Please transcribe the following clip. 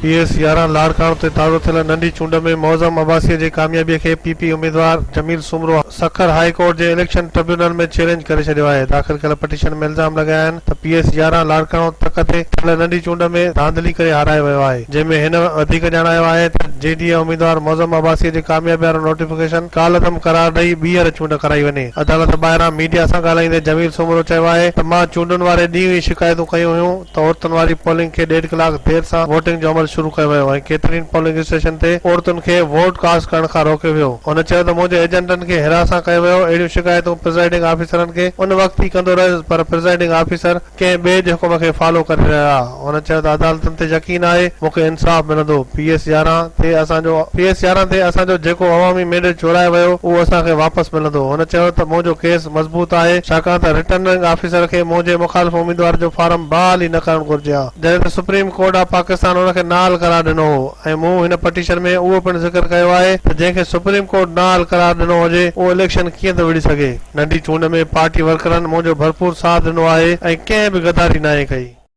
P S 11 Larkana تي تازو ٿيل ننڍي چونڊ ۾ معظم عباسيء جي ڪاميابيء کي پي پي اميدوار جميل سومرو سکر هاء ڪورٽ جي اليڪشن ٽربيونل ۾ چئلينج ڪري ڇڏيو آهي. داخل ڪيل پٽيشن ۾ الزام لڳايا آهن ته پي ايس 11 لاڙڪاڻو تڪ تي ٿيل ننڍي چونڊ ۾ ڌانڌلي ڪري هارايو ويو آهي جنهن ۾ هن وڌيڪ ڄاڻايو آهي ته جي ڊي اي اميدوار معظم عباسيء جي ڪاميابي وارو نوٽيفڪيشن ڪالعدم قرار ڏئي ٻيهر چونڊ ڪرائي وڃي. عدالت ٻاهران ميڊيا سان ڳالهائيندي جميل سومرو چيو آهي ته مان چونڊن واري ڏينهن ئي شڪايتون ڪيون هيون ته عورتن واري پولنگ کي ڏيڍ ڪلاڪ دير سان ووٽنگ جو عمل شروع ڪيو ويو ۽ ڪيترين پولنگ اسٽيشن تي عورتن کي ووٽ ڪاسٽ ڪرڻ کان روڪيو ويو. هن چيو ته منهنجي ايجنٽن کي هراسان ڪيو ويو، اهڙيون شڪايتون پرزائيڊنگ آفيسرن کي ان وقت ئي ڪندو رهيس پر پرزائيڊنگ آفيسر ڪنهن ٻئي جي حڪم کي فالو ڪري رهيا. هن چيو ته عدالتن تي يقين آهي، مون کي انصاف ملندو، پي ايس 11 تي اسان جو پي ايس 11 تي اسان جو جيڪو عوامي مينڊيٽ چورائي ويو اهو اسان کي واپس ملندو. هن چيو ته منهنجو ڪيس مضبوط آهي ڇاڪاڻ ته رٽرننگ آفيسر کي منهنجي مخالف اميدوار جو فارم بحال ئي نه ڪرڻ گهرجي ها جڏهن ته سپريم ڪورٽ آف پاڪستان ان کي نااهل قرار ڏنو هو ۽ مون هن پٽيشن ۾ اهو پڻ ذڪر ڪيو آهي ته جنهن کي سپريم ڪورٽ نااهل قرار ڏنو هجي اهو اليڪشن ڪيئن ٿو وڙهي سگهي. ننڍي چونڊ ۾ پارٽي ورڪرن منهنجو ڀرپور ساٿ ڏنو آهي ۽ ڪنهن به غداري ناهي ڪئي.